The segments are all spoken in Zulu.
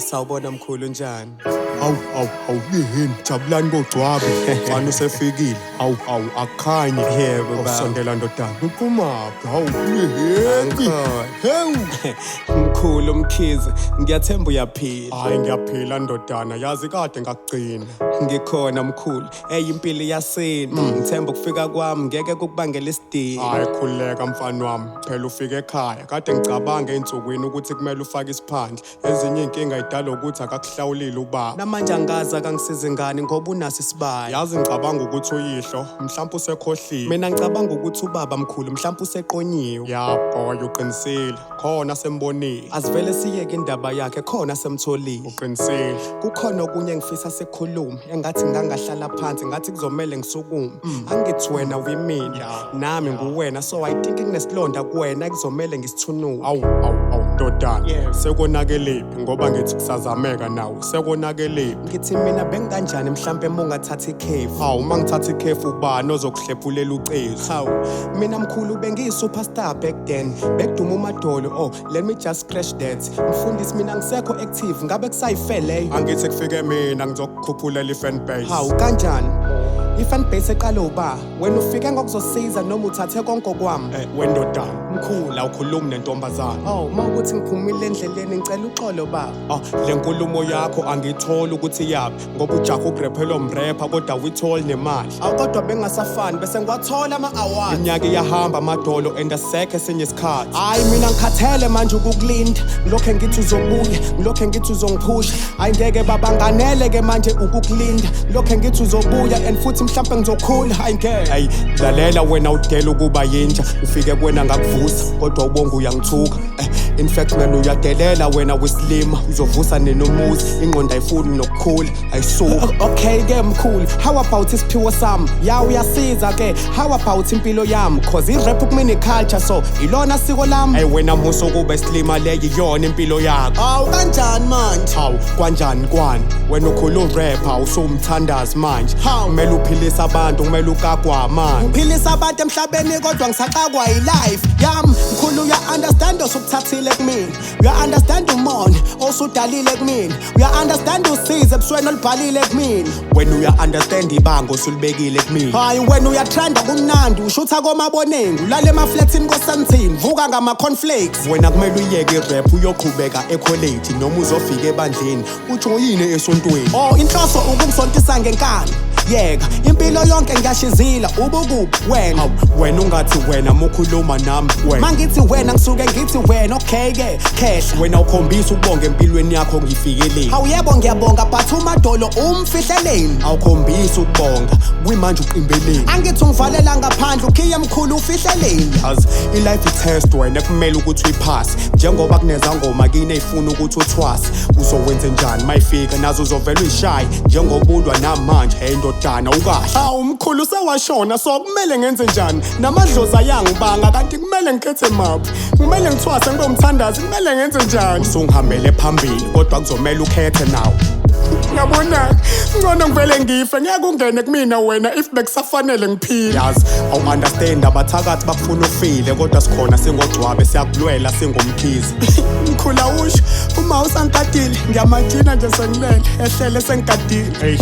Sawubona mkhulu, njani? Hawu, hawu, hawu, yeheni, jabulani kogcwabe. Mfana usefikile. Hawu, hawu, akukhanye. Yebo, baba. Awusondela ndodana. Uphumaphi? Hawu, yeheni. Angikhona. Hewu. Mkhulu Mkhize, ngiyathemba uyaphila. Hayi, ngiyaphila ndodana, yazi kade ngakugcina. Ngikhona mkhulu. Ey, impilo iyasinda. Ngithemba ukufika kwami ngeke kukubangela isidingo. Hayi, khululeka mfana wami, phela ufike ekhaya. Kade ngicabanga ey'nsukwini ukuthi kumele ufake isiphandla. Ezinye iy'nkinga idalwa ukuthi akakuhlawulile ubaba. Namanje angazi akangisizi ngani ngoba unaso isibaya. Yazi ngicabanga ukuthi uyihlo mhlawumpe usekhohliwe. Mina ngicabanga ukuthi ubaba mkhulu mhlawumpe useqonyiwe. Ya boy, uqinisile. Khona sembonile. Asivele siyeke indaba yakhe, khona semtholile. Uqinisile. Kukhona okunye engifisa sikhulume, engathi ngangahlala phansi, ngathi kuzomele ngisukume. Angithi wena uyimina, nami nguwena, so I think kunesilonda kuwena ekuzomele ngisithunuke. Awu, awu, awu ndodana. Yeah. Sekonakelephi ngoba ngithi kusazameka nawe. Sekonakelephi? Ngithi mina bengikanjani mhlampe uma ungathatha ikhefu. Hawu, uma ngithatha ikhefu ubani ozokuhlephulela ucezu? Hawu, mina mkhulu bengiyi-superstar back then, bekuduma umadolo. Oh, let me just scratch that. Mfundisi, mina ngisekho active, ngabe kusayife leyo? Angithi kufike mina ngizokukhuphulela i-fan base. Hawu, kanjani? I-fan base eqale uba wena ufike ngokuzosiza noma uthathe konke kwami? Wendodana. Mkhulu. La ukhulumi nentombazana. Oh, uma ukuthi ngiphumile endleleni, ngicela uxolo baba. Ah, le nkulumo yakho angiyitholi ukuthi yaphi ngoba ujaha ugrephelwa mrepha kodwa uyitholi nemali. Awu, kodwa bengasafani bese ngiwathola ama-award. Iminyaka iyahamba amadolo and asekho esinye isikhathi. Hayi, mina ngikhathele manje ukukulinda, ngilokhe ngithi uzobuya, ngilokhe ngithi uzongiphusha. Hayi, ngeke baba, nganele ke manje ukukulinda, ngilokhe ngithi uzobuya and futhi mhlampe ngizokhula. Hayi, ngeke. Hayi, lalela wena, udela ukuba yinja. Ufike kuwena ngakuvusa kodwa ubonga uyangithuka. In fact mina uyadelela wena wesilima, uzovusa nini umuzi? Ingqondo ayifuni nokukhula, ayisuka. Okay ke mkhulu, how about isiphiwo sami? Ya, uyasiza ke. How about impilo yami? 'Cause i-rap kumina culture, so ilona siko lami. Hey wena, musa ukuba isilima, leyo iyona impilo yakho. Awu, kanjani manje? Hawu, kwanjani kwani? Wena ukhula urapper, usumthandazi manje? Hawu. Kumele uphilise abantu, kumele ukakwa manje. Ngiphilisa abantu emhlabeni kodwa ngisaqakwa yi-life yami. Mkhulu, uya-understand osukuthathile kumina, uya-understand umona osudalile kumina, uya-understand usize ebusweni olubhalile kumina. Wena uya-understand ibanga osulibekile kumina. Hayi wena, uyatrenda kumnandi, ushutha komabonengi, ulala emafletini koSandton, vuka ngama-cornflakes. Wena kumele uyeke irap uyoqhubeka ekholeji noma uzofika ebandleni ujoyine esontweni. Oh, inhloso ukungisontisa ngenkani? Yeka, impilo yonke ngiyashizila, ubukuphi wena? Hawu wena, ungathi wena mukhuluma nami wena. Mangithi wena ngisuke ngithi wena. Okay ke khehla. Wena ukhombisa ukubonga empilweni yakho ngifikeleni. Hawu yebo, ngiyabonga, but umadolo umfihleleni? Awukhombisi ukubonga kwimanje, uqimbeleni? Angithi ungivalela ngaphandle ukhiye mkhulu, ufihleleni? Yazi i-life i-test wena kumele ukuthi uyiphase, njengoba kunezangoma kini ey'funa ukuthi uthwase. Uzowenze njani mayifika nazo? Uzovela uyishaye njengoba ulwa namanje. Hey ndodana, ukahle. Hawu mkhulu, sewashona, so kumele ngenze njani? Namadlozi ayangibanga, kanti kumele ngikhethe maphi? Kumele ngithwase, ngibe umthandazi? Kumele ngenze njani? Usungihambele phambili kodwa kuzomele ukhethe nawe. Ngiyabona ngcono ngivele ngife, ngeke ungene kumina wena if bekusafanele ngiphile. Yazi awu-understand, abathakathi bakufuna ufile, kodwa sikhona singogcwabe, siyakulwela singumkhize. Mkhulu, awusho, uma usangigadile, ngiyamajina nje sengilele ehlele sengigadile. Hey,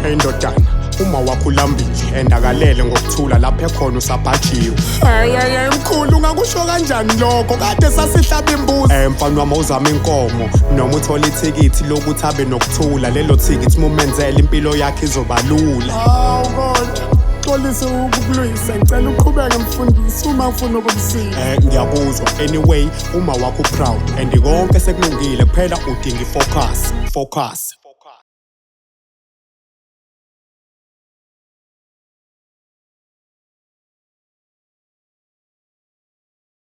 hey ndodana, uma wakho ulambile and akalele ngokuthula lapho ekhona, usabhajiwe. Hayi hayi hayi, mkhulu, ungakusho kanjani lokho? Kade sasihlaba imbuzi. Mfana wami, uzama inkomo noma uthole ithikithi lokuthi abe nokuthula. Lelo thikithi mumenzele impilo yakhe izoba lula. Hawu kodwa xolise ukukulwisa, ngicela uqhubeke mfundisi uma ufuna ukukusiza. Ngiyakuzwa. Anyway, uma wakho proud and konke sekulungile, kuphela udinga i-focus, focus.